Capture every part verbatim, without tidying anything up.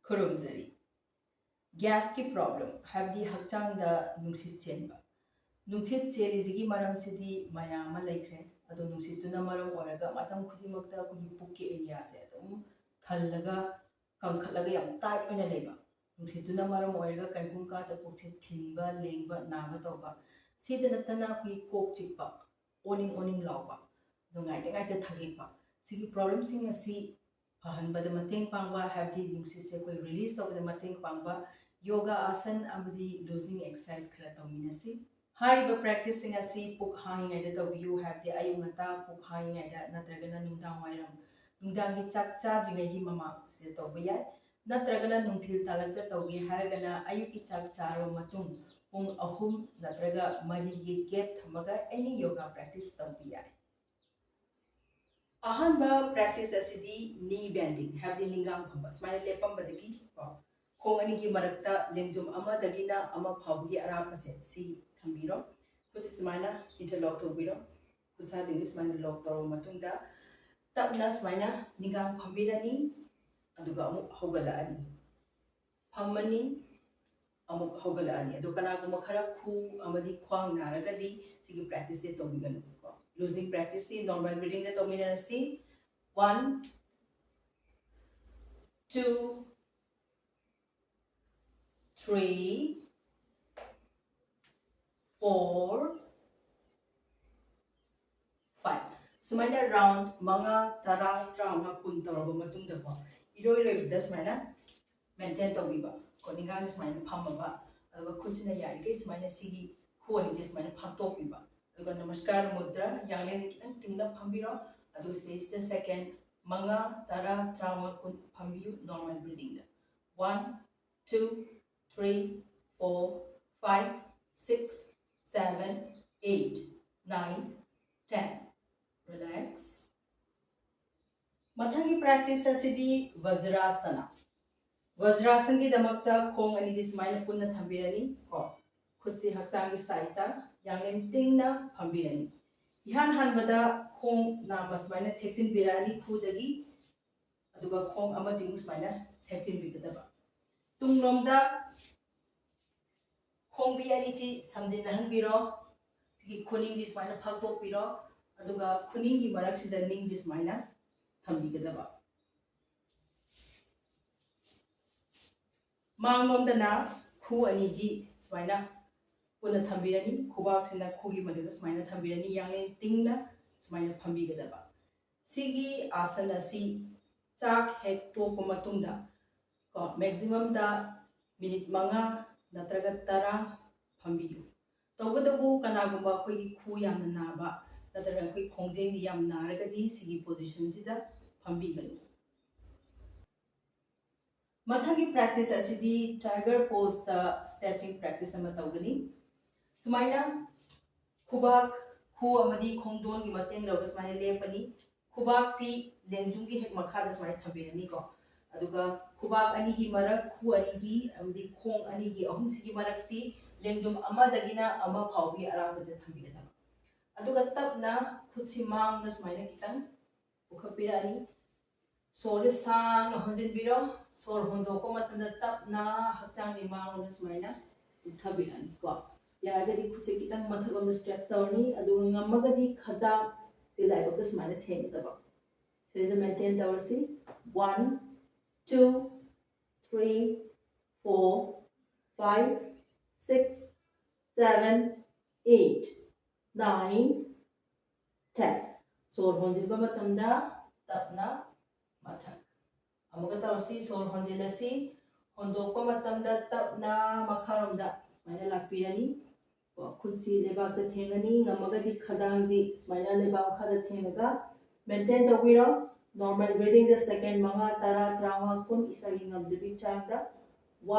ꯈꯨꯔꯨꯝꯖꯔꯤ꯫ ꯒ꯭ꯌꯥꯁꯀꯤ ꯄ꯭ꯔꯣꯕ꯭ꯂꯦꯝ, ꯍꯥꯏꯕꯗꯤ ꯍꯛꯆꯥꯡꯗ ꯅꯨꯡꯁꯤꯠ ꯆꯦꯟꯕ꯫ ꯅꯨꯡꯁꯤꯠ ꯆꯦꯜꯂꯤꯁꯤꯒꯤ ꯃꯔꯝꯁꯤꯗꯤ ꯃꯌꯥꯝ ꯑꯃ ꯂꯩꯈ꯭ꯔꯦ, ꯑꯗꯣ ꯅꯨꯡꯁꯤꯠꯇꯨꯅ ꯃꯔꯝ ꯑꯣꯏꯔꯒ ꯃꯇꯝ ꯈꯨꯗꯤꯡꯃꯛꯇ ꯑꯩꯈꯣꯏꯒꯤ ꯄꯨꯛꯀꯤ ꯑꯦꯔꯤꯌꯥꯁꯦ ꯑꯗꯨꯝ ꯊꯜꯂꯒ ꯀꯪꯈꯠꯂꯒ ꯌꯥꯝ ꯇꯥꯏꯠ ꯑꯣꯏꯅ ꯂꯩꯕ꯫ ꯅꯨꯡꯁꯤꯠꯇꯨꯅ ꯃꯔꯝ ꯑꯣꯏꯔꯒ ꯀꯩꯒꯨꯝꯕ ꯀꯥꯟꯗ ꯄꯨꯛꯁꯦ ꯊꯤꯟꯕ, ꯂꯦꯡꯕ, ꯅꯥꯕ ꯇꯧꯕ꯫ ꯁꯤꯗ ꯅꯠꯇꯅ ꯑꯩꯈꯣꯏꯒꯤ ꯀꯣꯛ ꯆꯤꯛꯄ, ꯑꯣꯅꯤꯡ ꯑꯣꯅꯤꯡ ꯂꯥꯎꯕ, ꯑꯗꯣ ꯉꯥꯏꯇ ꯉꯥꯏꯇ ꯊꯒꯦꯛꯄ꯫ ꯁꯤꯒꯤ ꯄ꯭ꯔꯣꯕ꯭ꯂꯦꯝꯁꯤꯡ ꯑꯁꯤ ꯐꯍꯟꯕꯗ ꯃꯇꯦꯡ ꯄꯥꯡꯕ, ꯍꯥꯏꯕꯗꯤ ꯅꯨꯡꯁꯤꯠꯁꯦ ꯑꯩꯈꯣꯏ ꯔꯤꯂꯤꯁ ꯇꯧꯕꯗ ꯃꯇꯦꯡ ꯄꯥꯡꯕ ꯌꯣꯒꯥ ꯑꯥꯁꯟ ꯑꯃꯗꯤ ꯂꯨꯖꯤꯡ ꯑꯦꯛꯁꯔꯁꯥꯏꯁ ꯈꯔ ꯇꯧꯃꯤꯟꯅꯁꯤ꯫ ꯍꯥꯏꯔꯤꯕ ꯄ꯭ꯔꯦꯛꯇꯤꯁꯁꯤꯡ ꯑꯁꯤ ꯄꯨꯛ ꯍꯥꯡꯉꯤꯉꯩꯗ ꯇꯧꯕꯤꯌꯨ, ꯍꯥꯏꯕꯗꯤ ꯑꯌꯨꯛ ꯉꯟꯇꯥ ꯄꯨꯛ ꯍꯥꯡꯉꯤꯉꯩꯗ ꯅꯠꯇ꯭ꯔꯒꯅ ꯅꯨꯡꯗꯥꯡ ꯋꯥꯏꯔꯝ, ꯅꯨꯡꯗꯥꯡꯒꯤ ꯆꯥꯛ ꯆꯥꯗ꯭ꯔꯤꯉꯩꯒꯤ ꯃꯃꯥꯡꯁꯤꯗ ꯇꯧꯕ ꯌꯥꯏ꯫ ꯅꯠꯇ꯭ꯔꯒꯅ ꯅꯨꯡꯊꯤꯜ ꯇꯥꯂꯛꯇ ꯇꯧꯒꯦ ꯍꯥꯏꯔꯒꯅ ꯑꯌꯨꯛꯀꯤ ꯆꯥꯛ ꯆꯥꯔꯕ ꯃꯇꯨꯡ ꯄꯨꯡ ꯑꯍꯨꯝ ꯅꯠꯇ꯭ꯔꯒ ꯃꯔꯤꯒꯤ ꯒꯦꯞ ꯊꯝꯃꯒ ꯑꯦꯅꯤ ꯌꯣꯒꯥ ꯄ꯭ꯔꯦꯛꯇꯤꯁ ꯇꯧꯕ ꯌꯥꯏ꯫ ꯑꯍꯥꯟꯕ ꯄ꯭ꯔꯦꯛꯇꯤꯁ ꯑꯁꯤꯗꯤ ꯅꯤ ꯕꯦꯟꯗꯤꯡ, ꯍꯥꯏꯕꯗꯤ ꯅꯤꯡꯒꯥꯡ ꯐꯝꯕ꯫ ꯁꯨꯃꯥꯏꯅ ꯂꯦꯞꯄꯝꯕꯗꯒꯤ ꯀꯣ, ꯈꯣꯡ ꯑꯅꯤꯒꯤ ꯃꯔꯛꯇ ꯂꯦꯡꯖꯨꯝ ꯑꯃꯗꯒꯤꯅ ꯑꯃ ꯐꯥꯎꯕꯒꯤ ꯑꯔꯥꯞꯄꯁꯦ ꯁꯤ ꯊꯝꯕꯤꯔꯣ꯫ ꯈꯨꯠꯁꯤ ꯁꯨꯃꯥꯏꯅ ꯏꯟꯇꯔꯂꯣꯛ ꯇꯧꯕꯤꯔꯣ꯫ ꯈꯨꯠꯁꯥꯁꯤꯡꯁꯤ ꯁꯨꯃꯥꯏꯅ ꯂꯣꯛ ꯇꯧꯔꯕ ꯃꯇꯨꯡꯗ ꯇꯞꯅ ꯁꯨꯃꯥꯏꯅ ꯅꯤꯡꯒꯥꯡ ꯐꯝꯕꯤꯔꯅꯤ, ꯑꯗꯨꯒ ꯑꯃꯨꯛ ꯍꯧꯒꯠꯂꯛꯑꯅꯤ, ꯐꯝꯃꯅꯤ, ꯑꯃꯨꯛ ꯍꯧꯒꯠꯂꯛꯑꯅꯤ꯫ ꯑꯗꯣ ꯀꯅꯥꯒꯨꯝꯕ ꯈꯔ ꯈꯨ ꯑꯃꯗꯤ ꯈ꯭ꯋꯥꯡ ꯅꯥꯔꯒꯗꯤ ꯁꯤꯒꯤ ꯄ꯭ꯔꯦꯛꯇꯤꯁꯁꯦ ꯇꯧꯕꯤꯒꯅꯨ ꯀꯣ꯫ ꯂꯨꯖꯤꯡ ꯄ꯭ꯔꯦꯛꯇꯤꯁꯇꯤ ꯅꯣꯔꯃꯦꯜ ꯕ꯭ꯔꯤꯗꯤꯡꯗ ꯇꯧꯃꯤꯟꯅꯔꯁꯤ꯫ One, two, three, four, five꯫ ꯁꯨꯃꯥꯏꯅ ꯔꯥꯎꯟ ꯃꯉꯥ, ꯇꯔꯥ, ꯇꯔꯥꯃꯉꯥ, ꯀꯨꯟ ꯇꯧꯔꯕ ꯃꯇꯨꯡꯗꯀꯣ, ꯏꯔꯣꯏ ꯂꯣꯏꯕꯗ ꯁꯨꯃꯥꯏꯅ ꯃꯦꯟꯇꯦꯟ ꯇꯧꯕꯤꯕ꯫ ꯀꯣ, ꯅꯤꯡꯒꯥꯡꯁꯦ ꯁꯨꯃꯥꯏꯅ ꯐꯝꯃꯕ, ꯑꯗꯨꯒ ꯈꯨꯠꯁꯤꯅ ꯌꯥꯔꯤꯈꯩ ꯁꯨꯃꯥꯏꯅ ꯁꯤꯒꯤ ꯈꯨ ꯑꯅꯤꯁꯦ ꯁꯨꯃꯥꯏꯅ ꯐꯥꯛꯇꯣꯛꯄꯤꯕ꯫ ꯑꯗꯨꯒ ꯅꯃꯁꯀꯥꯔ ꯃꯨꯗ꯭ꯔꯥ, ꯌꯥꯡꯂꯦꯟꯁꯦ ꯈꯤꯇꯪ ꯇꯤꯡꯅ ꯐꯝꯕꯤꯔꯣ꯫ ꯑꯗꯨꯒ ꯁꯤꯗꯩꯁꯤꯗ ꯁꯦꯀꯦꯟ ꯃꯉꯥ, ꯇꯔꯥ, ꯇꯔꯥꯃꯉꯥ, ꯀꯨꯟ ꯐꯝꯕꯤꯌꯨ normal ꯕ꯭ꯔꯤꯗꯤꯡꯗ꯫ One, two, three, four, five, six, seven, eight, nine, ten꯫ Relax. ꯃꯊꯪꯒꯤ ꯄ꯭ꯔꯦꯛꯇꯤꯁ ꯑꯁꯤꯗꯤ ꯚꯖ꯭ꯔꯥꯁꯅ꯫ ꯚꯖ꯭ꯔꯥꯁꯟꯒꯤꯗꯃꯛꯇ ꯈꯣꯡ ꯑꯅꯤꯁꯤ ꯁꯨꯃꯥꯏꯅ ꯄꯨꯟꯅ ꯊꯝꯕꯤꯔꯅꯤ ꯀꯣ꯫ ꯈꯨꯠꯁꯤ ꯍꯛꯆꯥꯡꯒꯤ ꯁꯥꯏꯠꯇ ꯌꯥꯡꯂꯦꯟ ꯇꯤꯡꯅ ꯐꯝꯕꯤꯔꯅꯤ꯫ ꯏꯍꯥꯟ ꯍꯥꯟꯕꯗ ꯈꯣꯡ ꯅꯥꯝꯃ ꯁꯨꯃꯥꯏꯅ ꯊꯦꯛꯆꯤꯟꯕꯤꯔꯛꯑꯅꯤ ꯈꯨꯗꯒꯤ꯫ ꯑꯗꯨꯒ ꯈꯣꯡ ꯑꯃꯁꯤꯃꯨꯛ ꯁꯨꯃꯥꯏꯅ ꯊꯦꯛꯆꯤꯟꯕꯤꯒꯗꯕ꯫ ꯇꯨꯡꯂꯣꯝꯗ ꯈꯣꯡꯕꯤ ꯑꯅꯤꯁꯤ ꯁꯝꯖꯤꯟꯅꯍꯟꯕꯤꯔꯣ꯫ ꯁꯤꯒꯤ ꯈꯨꯅꯤꯡꯁꯤ ꯁꯨꯃꯥꯏꯅ ꯐꯥꯛꯇꯣꯛꯄꯤꯔꯣ꯫ ꯑꯗꯨꯒ ꯈꯨꯅꯤꯡꯒꯤ ꯃꯔꯛꯁꯤꯗ ꯅꯤꯡꯁꯤ ꯁꯨꯃꯥꯏꯅ ꯊꯝꯕꯤꯒꯗꯕ꯫ ꯃꯥꯡꯂꯣꯝꯗꯅ ꯈꯨ ꯑꯅꯤꯁꯤ ꯁꯨꯃꯥꯏꯅ ꯄꯨꯟꯅ ꯊꯝꯕꯤꯔꯅꯤ꯫ ꯈꯨꯕꯥꯛꯁꯤꯅ ꯈꯨꯒꯤ ꯃꯊꯛꯇ ꯁꯨꯃꯥꯏꯅ ꯊꯝꯕꯤꯔꯅꯤ꯫ ꯌꯥꯡꯂꯦꯟ ꯇꯤꯡꯅ ꯁꯨꯃꯥꯏꯅ ꯐꯝꯕꯤꯒꯗꯕ꯫ ꯁꯤꯒꯤ ꯑꯥꯁꯟ ꯑꯁꯤ ꯆꯥꯛ ꯍꯦꯛ ꯇꯣꯛꯄ ꯃꯇꯨꯡꯗ ꯀꯣ, ꯃꯦꯛꯁꯤꯃꯝꯗ ꯃꯤꯅꯤꯠ ꯃꯉꯥ ꯅꯠꯇ꯭ꯔꯒ ꯇꯔꯥ ꯐꯝꯕꯤꯌꯨ꯫ ꯇꯧꯕꯇꯕꯨ ꯀꯅꯥꯒꯨꯝꯕ ꯑꯩꯈꯣꯏꯒꯤ ꯈꯨ ꯌꯥꯝꯅ ꯅꯥꯕ ꯅꯠꯇ꯭ꯔꯒ ꯑꯩꯈꯣꯏ ꯈꯣꯡꯖꯦꯡꯗꯤ ꯌꯥꯝ ꯅꯥꯔꯒꯗꯤ ꯁꯤꯒꯤ ꯄꯣꯖꯤꯁꯟꯁꯤꯗ ꯐꯝꯕꯤꯒꯅꯨ꯫ ꯃꯊꯪꯒꯤ ꯄ꯭ꯔꯦꯛꯇꯤꯁ ꯑꯁꯤꯗꯤ ꯇꯥꯏꯒꯔ ꯄꯣꯁꯇ ꯁ꯭ꯇ꯭ꯔꯦꯆꯤꯡ ꯄ꯭ꯔꯦꯛꯇꯤꯁ ꯑꯃ ꯇꯧꯒꯅꯤ꯫ ꯁꯨꯃꯥꯏꯅ ꯈꯨꯕꯥꯛ, ꯈꯨ ꯑꯃꯗꯤ ꯈꯣꯡꯗꯣꯟꯒꯤ ꯃꯇꯦꯡ ꯂꯧꯔꯒ ꯁꯨꯃꯥꯏꯅ ꯂꯦꯞꯄꯅꯤ꯫ ꯈꯨꯕꯥꯛꯁꯤ ꯂꯦꯡꯖꯨꯝꯒꯤ ꯍꯦꯛ ꯃꯈꯥꯗ ꯁꯨꯃꯥꯏꯅ ꯊꯝꯕꯤꯔꯅꯤꯀꯣ꯫ ꯑꯗꯨꯒ ꯈꯨꯕꯥꯛ ꯑꯅꯤꯒꯤ ꯃꯔꯛ, ꯈꯨ ꯑꯅꯤꯒꯤ ꯑꯃꯗꯤ ꯈꯣꯡ ꯑꯅꯤꯒꯤ ꯑꯍꯨꯝꯁꯤꯒꯤ ꯃꯔꯛꯁꯤ ꯂꯦꯡꯖꯨꯝ ꯑꯃꯗꯒꯤꯅ ꯑꯃ ꯐꯥꯎꯒꯤ ꯑꯔꯥꯞꯄꯁꯦ ꯊꯝꯕꯤꯒꯗꯕ꯫ ꯑꯗꯨꯒ ꯇꯞꯅ ꯈꯨꯠꯁꯤ ꯃꯥꯡꯗ ꯁꯨꯃꯥꯏꯅ ꯈꯤꯇꯪ ꯄꯨꯈꯠꯄꯤꯔꯛꯑꯅꯤ꯫ ꯁꯣꯔꯁꯦ ꯁꯥꯡꯅ ꯍꯣꯟꯖꯤꯟꯕꯤꯔꯣ꯫ ꯁꯣꯔ ꯍꯣꯟꯗꯣꯛꯄ ꯃꯇꯝꯗ ꯇꯞꯅ ꯍꯛꯆꯥꯡꯒꯤ ꯃꯥꯡꯂꯣꯝꯗ ꯁꯨꯃꯥꯏꯅ ꯂꯨꯞꯊꯕꯤꯔꯛꯑꯅꯤꯀꯣ꯫ ꯌꯥꯔꯒꯗꯤ ꯈꯨꯠꯁꯦ ꯈꯤꯇꯪ ꯃꯊꯛꯂꯣꯝꯗ ꯁ꯭ꯇ꯭ꯔꯦꯆ ꯇꯧꯔꯅꯤ, ꯑꯗꯨꯒ ꯉꯝꯃꯒꯗꯤ ꯈꯗꯥꯡꯁꯦ ꯂꯥꯏꯕꯛꯇ ꯁꯨꯃꯥꯏꯅ ꯊꯦꯡꯒꯗꯕ꯫ ꯁꯤꯗꯩꯗ ꯃꯦꯟꯇꯦꯟ ꯇꯧꯔꯁꯤ꯫ One, two, three, four, five, six, seven, eight, nine, ten꯫ ꯁꯣꯔ ꯍꯣꯟꯖꯤꯟꯕ ꯃꯇꯝꯗ ꯇꯞꯅ ꯃꯊꯛ꯫ ꯑꯃꯨꯛꯀ ꯇꯧꯔꯁꯤ꯫ ꯁꯣꯔ ꯍꯣꯟꯖꯤꯜꯂꯁꯤ꯫ ꯍꯣꯟꯗꯣꯛꯄ ꯃꯇꯝꯗ ꯇꯞꯅ ꯃꯈꯥꯔꯣꯝꯗ ꯁꯨꯃꯥꯏꯅ ꯂꯥꯛꯄꯤꯔꯅꯤ꯫ ꯀꯣ, ꯈꯨꯠꯁꯤ ꯂꯩꯕꯥꯛꯇ ꯊꯦꯡꯉꯅꯤ꯫ ꯉꯝꯃꯒꯗꯤ ꯈꯗꯥꯡꯁꯤ ꯁꯨꯃꯥꯏꯅ ꯂꯩꯕꯥꯛ ꯃꯈꯥꯗ ꯊꯦꯡꯉꯒ ꯃꯦꯟꯇꯦꯟ ꯇꯧꯕꯤꯔꯣ꯫ ꯅꯣꯔꯃꯦꯜ ꯕ꯭ꯔꯤꯗꯤꯡꯗ ꯁꯦꯀꯦꯟ ꯃꯉꯥ, ꯇꯔꯥ, ꯇꯔꯥꯃꯉꯥ, ꯀꯨꯟ ꯏꯁꯥꯒꯤ ꯉꯝꯖꯕꯤ ꯆꯥꯡꯗ꯫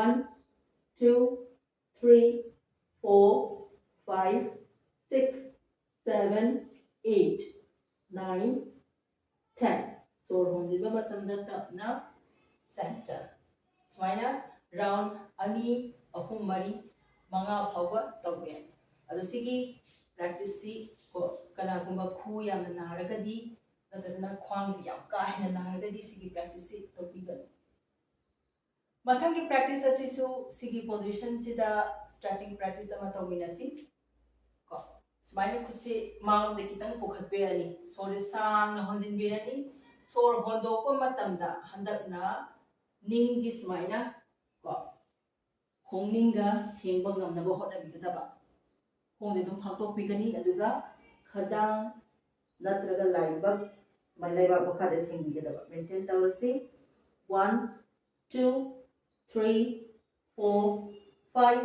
One, two, three, four, five, six, seven, eight, nine, ten꯫ ꯁꯣꯔ ꯍꯣꯟꯖꯤꯟꯕ ꯃꯇꯝꯗ ꯇꯞꯅ ꯁꯦꯟꯇꯔ꯫ ꯁꯨꯃꯥꯏꯅ ꯔꯥꯎꯟ ꯑꯅꯤ, ꯑꯍꯨꯝ, ꯃꯔꯤ, ꯃꯉꯥ ꯐꯥꯎꯕ ꯇꯧꯕ ꯌꯥꯏ꯫ ꯑꯗꯣ ꯁꯤꯒꯤ ꯄ꯭ꯔꯦꯛꯇꯤꯁꯁꯤ ꯀꯣ, ꯀꯅꯥꯒꯨꯝꯕ ꯈꯨ ꯌꯥꯝꯅ ꯅꯥꯔꯒꯗꯤ ꯅꯠꯇ꯭ꯔꯒꯅ ꯈ꯭ꯋꯥꯡꯁꯤ ꯌꯥꯝ ꯀꯥ ꯍꯦꯟꯅ ꯅꯥꯔꯒꯗꯤ ꯁꯤꯒꯤ practice ꯁꯤ ꯇꯧꯕꯤꯒꯅꯨ꯫ ꯃꯊꯪꯒꯤ practice ꯑꯁꯤꯁꯨ ꯁꯤꯒꯤ position ꯁꯤꯗ stretching practice ꯑꯃ ꯇꯧꯃꯤꯟꯅꯁꯤ꯫ ꯀꯣ, ꯁꯨꯃꯥꯏꯅ ꯈꯨꯠꯁꯤ ꯃꯥꯡꯂꯣꯝꯗ ꯈꯤꯇꯪ ꯄꯨꯈꯠꯄꯤꯔꯅꯤ, ꯁꯣꯔꯁꯦ ꯁꯥꯡꯅ ꯍꯣꯟꯖꯤꯟꯕꯤꯔꯅꯤ꯫ ꯁꯣꯔ ꯍꯣꯟꯗꯣꯛꯄ ꯃꯇꯝꯗ ꯍꯟꯗꯛꯅ ꯅꯤꯡꯒꯤ ꯁꯨꯃꯥꯏꯅ, ꯀꯣ, ꯈꯣꯡꯅꯤꯡꯒ ꯊꯦꯡꯕ ꯉꯝꯅꯕ ꯍꯣꯠꯅꯕꯤꯒꯗꯕ꯫ ꯈꯣꯡꯁꯦ ꯑꯗꯨꯝ ꯐꯥꯛꯇꯣꯛꯄꯤꯒꯅꯤ, ꯑꯗꯨꯒ ꯈꯗꯥꯡ ꯅꯠꯇ꯭ꯔꯒ ꯂꯥꯏꯕꯛ ꯁꯨꯃꯥꯏꯅ ꯂꯩꯕꯥꯛ ꯃꯈꯥꯗ ꯊꯦꯡꯕꯤꯒꯗꯕ꯫ Maintain ꯇꯧꯔꯁꯤ꯫ One, two, three, four, five,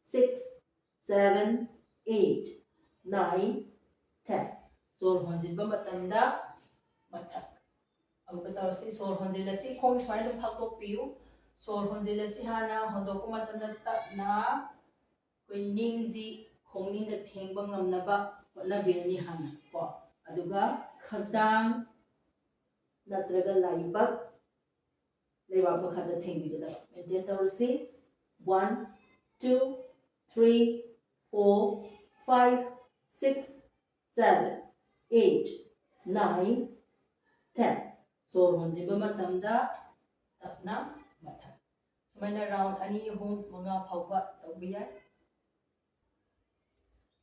six, seven, eight, nine, ten꯫ ꯁꯣꯔ ꯍꯣꯟꯖꯤꯟꯕ ꯃꯇꯝꯗ ꯃꯊꯛ꯫ ꯑꯃꯨꯛꯀ ꯇꯧꯔꯁꯤ꯫ ꯁꯣꯔ ꯍꯣꯟꯖꯤꯜꯂꯁꯤ꯫ ꯈꯣꯡ ꯁꯨꯃꯥꯏꯅ ꯑꯗꯨꯝ ꯐꯥꯛꯇꯣꯛꯄꯤꯌꯨ꯫ ꯁꯣꯔ ꯍꯣꯟꯖꯤꯜꯂꯁꯤ꯫ ꯍꯥꯟꯅ ꯍꯣꯟꯗꯣꯛꯄ ꯃꯇꯝꯗ ꯇꯞꯅ ꯑꯩꯈꯣꯏ ꯅꯤꯡꯁꯤ ꯈꯣꯡꯅꯤꯡꯒ ꯊꯦꯡꯕ ꯉꯝꯅꯕ ꯍꯣꯠꯅꯕꯤꯔꯅꯤ ꯍꯥꯟꯅ, ꯀꯣ꯫ ꯑꯗꯨꯒ ꯈꯗꯥꯡ ꯅꯠꯇ꯭ꯔꯒ ꯂꯥꯏꯕꯛ ꯂꯩꯕꯥꯛ ꯃꯈꯥꯗ ꯊꯦꯡꯕꯤꯒꯗꯕ꯫ Maintain ꯇꯧꯔꯁꯤ꯫ One, two, three, four, five, six, seven, eight, nine, ten꯫ ꯁꯣꯔ ꯍꯣꯟꯖꯤꯟꯕ ꯃꯇꯝꯗ ꯇꯞꯅ ꯃꯊꯛ꯫ ꯁꯨꯃꯥꯏꯅ round ꯑꯅꯤ, ꯑꯍꯨꯝ, ꯃꯉꯥ ꯐꯥꯎꯕ ꯇꯧꯕ ꯌꯥꯏ꯫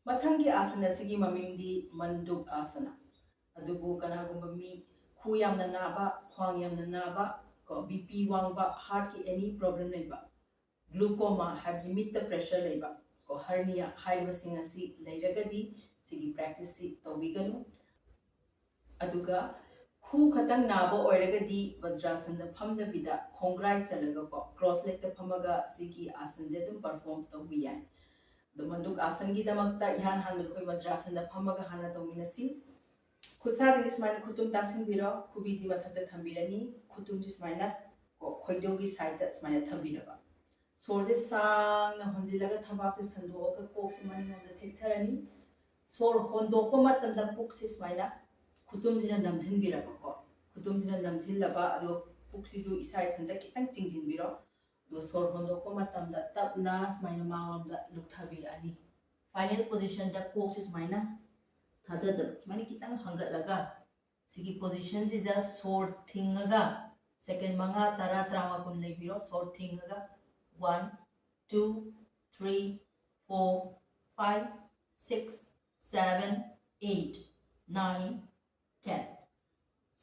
ꯃꯊꯪꯒꯤ ꯑꯥꯁꯟ ꯑꯁꯤꯒꯤ ꯃꯃꯤꯡꯗꯤ ꯃꯟꯗꯨꯛ ꯑꯥꯁꯅ꯫ ꯑꯗꯨꯕꯨ ꯀꯅꯥꯒꯨꯝꯕ ꯃꯤ ꯈꯨ ꯌꯥꯝꯅ ꯅꯥꯕ, ꯈ꯭ꯋꯥꯡ ꯌꯥꯝꯅ ꯅꯥꯕ, ꯀꯣ, BP ꯋꯥꯡꯕ, heartꯀꯤ any problem ꯂꯩꯕ, glaucoma ꯍꯥꯏꯕꯗꯤ ꯃꯤꯠꯇ pressure ꯂꯩꯕ, ꯀꯣ, hernia ꯍꯥꯏꯔꯤꯕꯁꯤꯡ ꯑꯁꯤ ꯂꯩꯔꯒꯗꯤ ꯁꯤꯒꯤ practiceꯁꯤ ꯇꯧꯕꯤꯒꯅꯨ꯫ ꯑꯗꯨꯒ ꯈꯨ ꯈꯛꯇꯪ ꯅꯥꯕ ꯑꯣꯏꯔꯒꯗꯤ ꯕꯖ꯭ꯔꯥꯁꯟꯗ ꯐꯝꯗꯕꯤꯗ ꯈꯣꯡꯒ꯭ꯔꯥꯏ ꯆꯜꯂꯒꯀꯣ, cross legꯇ ꯐꯝꯃꯒ ꯁꯤꯒꯤ ꯑꯥꯁꯟꯁꯦ ꯑꯗꯨꯝ perform ꯇꯧꯕ ꯌꯥꯏ꯫ ꯑꯗꯣ ꯃꯟꯗꯨꯛ ꯑꯥꯁꯟꯒꯤꯗꯃꯛꯇ ꯏꯍꯥꯟ ꯍꯥꯟꯕꯗ ꯑꯩꯈꯣꯏ ꯕꯖ꯭ꯔꯥꯁꯟꯗ ꯐꯝꯃꯒ ꯍꯥꯟꯅ ꯇꯧꯃꯤꯟꯅꯁꯤ꯫ ꯈꯨꯠꯁꯥꯁꯤꯡꯁꯦ ꯁꯨꯃꯥꯏꯅ ꯈꯨꯇꯨꯝ ꯇꯥꯁꯤꯟꯕꯤꯔꯣ, ꯈꯨꯕꯤꯁꯤ ꯃꯊꯛꯇ ꯊꯝꯕꯤꯔꯅꯤ, ꯈꯨꯇꯨꯝꯁꯤ ꯁꯨꯃꯥꯏꯅ, ꯀꯣ, ꯈꯣꯏꯗꯧꯒꯤ sideꯇ ꯁꯨꯃꯥꯏꯅ ꯊꯝꯕꯤꯔꯕ꯫ ꯁꯣꯔꯁꯦ ꯁꯥꯡꯅ ꯍꯣꯟꯖꯤꯜꯂꯒ ꯊꯕꯥꯛꯁꯦ ꯁꯟꯗꯣꯛꯑꯒ ꯀꯣꯛꯁꯦ ꯃꯅꯤꯡꯂꯣꯝꯗ ꯊꯦꯛꯊꯔꯅꯤ꯫ ꯁꯣꯔ ꯍꯣꯟꯗꯣꯛꯄ ꯃꯇꯝꯗ ꯄꯨꯛꯁꯦ ꯁꯨꯃꯥꯏꯅ ꯈꯨꯇꯨꯝꯁꯤꯅ ꯅꯝꯁꯤꯟꯕꯤꯔꯕꯀꯣ, ꯈꯨꯇꯨꯝꯁꯤꯅ ꯅꯝꯁꯤꯜꯂꯕ, ꯑꯗꯨꯒ ꯄꯨꯛꯁꯤꯁꯨ ꯏꯁꯥ ꯏꯊꯟꯇ ꯈꯤꯇꯪ ꯆꯤꯡꯁꯤꯟꯕꯤꯔꯣ꯫ ꯑꯗꯨꯒ ꯁꯣꯔ ꯍꯣꯟꯗꯣꯛꯄ ꯃꯇꯝꯗ ꯇꯞꯅ ꯁꯨꯃꯥꯏꯅ ꯃꯥꯡꯂꯣꯝꯗ ꯂꯨꯞꯊꯕꯤꯔꯛꯑꯅꯤ꯫ Final positionꯗ ꯀꯣꯛꯁꯦ ꯁꯨꯃꯥꯏꯅ ꯊꯥꯗꯗꯕ, ꯁꯨꯃꯥꯏꯅ ꯈꯤꯇꯪ ꯍꯪꯒꯠꯂꯒ ꯁꯤꯒꯤ ꯄꯣꯖꯤꯁꯟꯁꯤꯗ ꯁꯣꯔ ꯊꯤꯡꯉꯒ ꯁꯦꯀꯦꯟ ꯃꯉꯥ, ꯇꯔꯥ, ꯇꯔꯥꯃꯉꯥ, ꯀꯨꯟ ꯂꯩꯕꯤꯔꯣ꯫ ꯁꯣꯔ ꯊꯤꯡꯉꯒ one, two, three, four, five, six, seven, eight, nine, ten꯫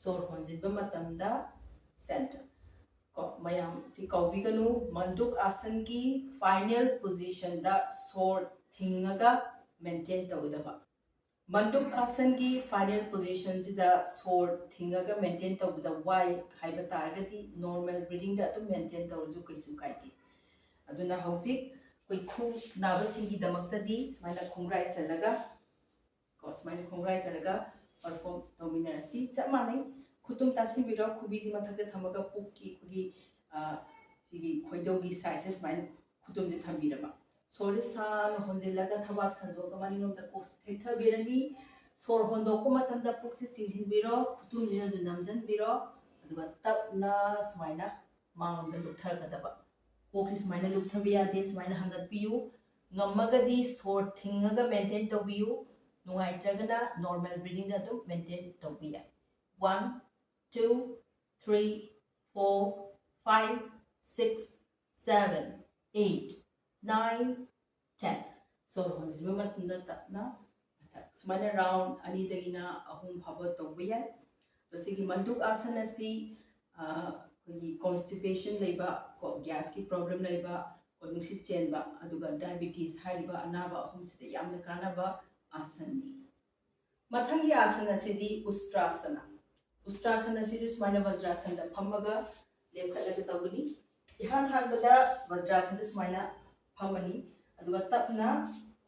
ꯁꯣꯔ ꯍꯣꯟꯖꯤꯟꯕ ꯃꯇꯝꯗ ꯁꯦꯟꯇꯔ꯫ ꯀꯣ, ꯃꯌꯥꯝ ꯁꯤ ꯀꯥꯎꯕꯤꯒꯅꯨ, ꯃꯟꯗꯨꯛ ꯑꯥꯁꯟꯒꯤ ꯐꯥꯏꯅꯦꯜ ꯄꯣꯖꯤꯁꯟꯗ ꯁꯣꯔ ꯊꯤꯡꯉꯒ ꯃꯦꯟꯇꯦꯟ ꯇꯧꯒꯗꯕ꯫ ꯃꯟꯗꯨꯛ ꯑꯥꯁꯟꯒꯤ ꯐꯥꯏꯅꯦꯜ ꯄꯣꯖꯤꯁꯟꯁꯤꯗ ꯁꯣꯔ ꯊꯤꯡꯉꯒ ꯃꯦꯟꯇꯦꯟ ꯇꯧꯕꯗ ꯋꯥꯏ ꯍꯥꯏꯕ ꯇꯥꯔꯒꯗꯤ ꯅꯣꯔꯃꯦꯜ ꯕ꯭ꯔꯤꯗꯤꯡꯗ ꯑꯗꯨꯝ ꯃꯦꯟꯇꯦꯟ ꯇꯧꯔꯁꯨ ꯀꯩꯁꯨ ꯀꯥꯏꯗꯦ꯫ ꯑꯗꯨꯅ ꯍꯧꯖꯤꯛ ꯑꯩꯈꯣꯏ ꯈꯨ ꯅꯥꯕꯁꯤꯡꯒꯤꯗꯃꯛꯇꯗꯤ ꯁꯨꯃꯥꯏꯅ ꯈꯣꯡꯒ꯭ꯔꯥꯏ ꯆꯜꯂꯒ, ꯀꯣ, ꯁꯨꯃꯥꯏꯅ ꯈꯣꯡꯒ꯭ꯔꯥꯏ ꯆꯜꯂꯒ ꯄꯔꯐꯣꯔꯝ ꯇꯧꯃꯤꯟꯅꯔꯁꯤ꯫ ꯆꯞ ꯃꯥꯟꯅꯩ, ꯈꯨꯇꯨꯝ ꯇꯥꯁꯤꯟꯕꯤꯔꯣ, ꯈꯨꯕꯤꯁꯤ ꯃꯊꯛꯇ ꯊꯝꯃꯒ ꯄꯨꯛꯀꯤ ꯑꯩꯈꯣꯏꯒꯤ, ꯑ, ꯁꯤꯒꯤ ꯈꯣꯏꯗꯧꯒꯤ ꯁꯥꯏꯖꯁꯦ ꯁꯨꯃꯥꯏꯅ ꯈꯨꯇꯨꯝꯁꯦ ꯊꯝꯕꯤꯔꯕ꯫ ꯁꯣꯔꯁꯦ ꯁꯥꯡꯅ ꯍꯣꯟꯖꯤꯜꯂꯒ ꯊꯕꯥꯛ ꯁꯟꯗꯣꯛꯑꯒ ꯃꯅꯤꯡꯂꯣꯝꯗ ꯀꯣꯛꯁꯦ ꯊꯦꯛꯊꯕꯤꯔꯅꯤ꯫ ꯁꯣꯔ ꯍꯣꯟꯗꯣꯛꯄ ꯃꯇꯝꯗ ꯄꯨꯛꯁꯦ ꯆꯤꯡꯁꯤꯟꯕꯤꯔꯣ, ꯈꯨꯇꯨꯝꯁꯤꯅꯁꯨ ꯅꯝꯁꯤꯟꯕꯤꯔꯣ, ꯑꯗꯨꯒ ꯇꯞꯅ ꯁꯨꯃꯥꯏꯅ ꯃꯥꯡꯂꯣꯝꯗ ꯂꯨꯞꯊꯔꯛꯀꯗꯕ꯫ ꯀꯣꯛꯁꯤ ꯁꯨꯃꯥꯏꯅ ꯂꯨꯞꯊꯕ ꯌꯥꯗꯦ, ꯁꯨꯃꯥꯏꯅ ꯍꯪꯒꯠꯄꯤꯌꯨ꯫ ꯉꯝꯃꯒꯗꯤ ꯁꯣꯔ ꯊꯤꯡꯉꯒ ꯃꯦꯟꯇꯦꯟ ꯇꯧꯕꯤꯌꯨ, ꯅꯨꯡꯉꯥꯏꯇ꯭ꯔꯒꯅ ꯅꯣꯔꯃꯦꯜ ꯕ꯭ꯔꯤꯗꯤꯡꯗ ꯑꯗꯨꯝ ꯃꯦꯟꯇꯦꯟ ꯇꯧꯕ ꯌꯥꯏ꯫ One, two, three, four, five, six, seven, eight, nine, ten꯫ ꯁꯣꯔ ꯍꯣꯟꯖꯤꯟꯕ ꯃꯇꯝꯗ ꯇꯞꯅ ꯃꯊꯛ꯫ ꯁꯨꯃꯥꯏꯅ ꯔꯥꯎꯟ ꯑꯅꯤꯗꯒꯤꯅ ꯑꯍꯨꯝ ꯐꯥꯎꯕ ꯇꯧꯕ ꯌꯥꯏ꯫ ꯑꯗꯣ ꯁꯤꯒꯤ ꯃꯟꯗꯨꯛ ꯑꯥꯁꯟ ꯑꯁꯤ, ꯑ, ꯑꯩꯈꯣꯏꯒꯤ ꯀꯣꯟꯁꯇꯤꯄꯦꯁꯟ ꯂꯩꯕ, ꯀꯣ, ꯒ꯭ꯌꯥꯁꯀꯤ ꯄ꯭ꯔꯣꯕ꯭ꯂꯦꯝ ꯂꯩꯕ, ꯀꯣ, ꯅꯨꯡꯁꯤꯠ ꯆꯦꯟꯕ, ꯑꯗꯨꯒ ꯗꯥꯏꯕꯤꯇꯤꯁ ꯍꯥꯏꯔꯤꯕ ꯑꯅꯥꯕ ꯑꯍꯨꯝꯁꯤꯗ ꯌꯥꯝꯅ ꯀꯥꯟꯅꯕ ꯑꯥꯁꯟꯅꯤ꯫ ꯃꯊꯪꯒꯤ ꯑꯥꯁꯟ ꯑꯁꯤꯗꯤ ꯎꯁꯇ꯭ꯔꯥꯁꯅ꯫ ꯎꯁꯇ꯭ꯔꯥꯁꯟ ꯑꯁꯤꯁꯨ ꯁꯨꯃꯥꯏꯅ ꯕꯖ꯭ꯔꯥꯁꯟꯗ ꯐꯝꯃꯒ ꯂꯦꯞꯈꯠꯂꯒ ꯇꯧꯒꯅꯤ꯫ ꯏꯍꯥꯟ ꯍꯥꯟꯕꯗ ꯕꯖ꯭ꯔꯥꯁꯟꯗ ꯁꯨꯃꯥꯏꯅ ꯐꯝꯃꯅꯤ, ꯑꯗꯨꯒ ꯇꯞꯅ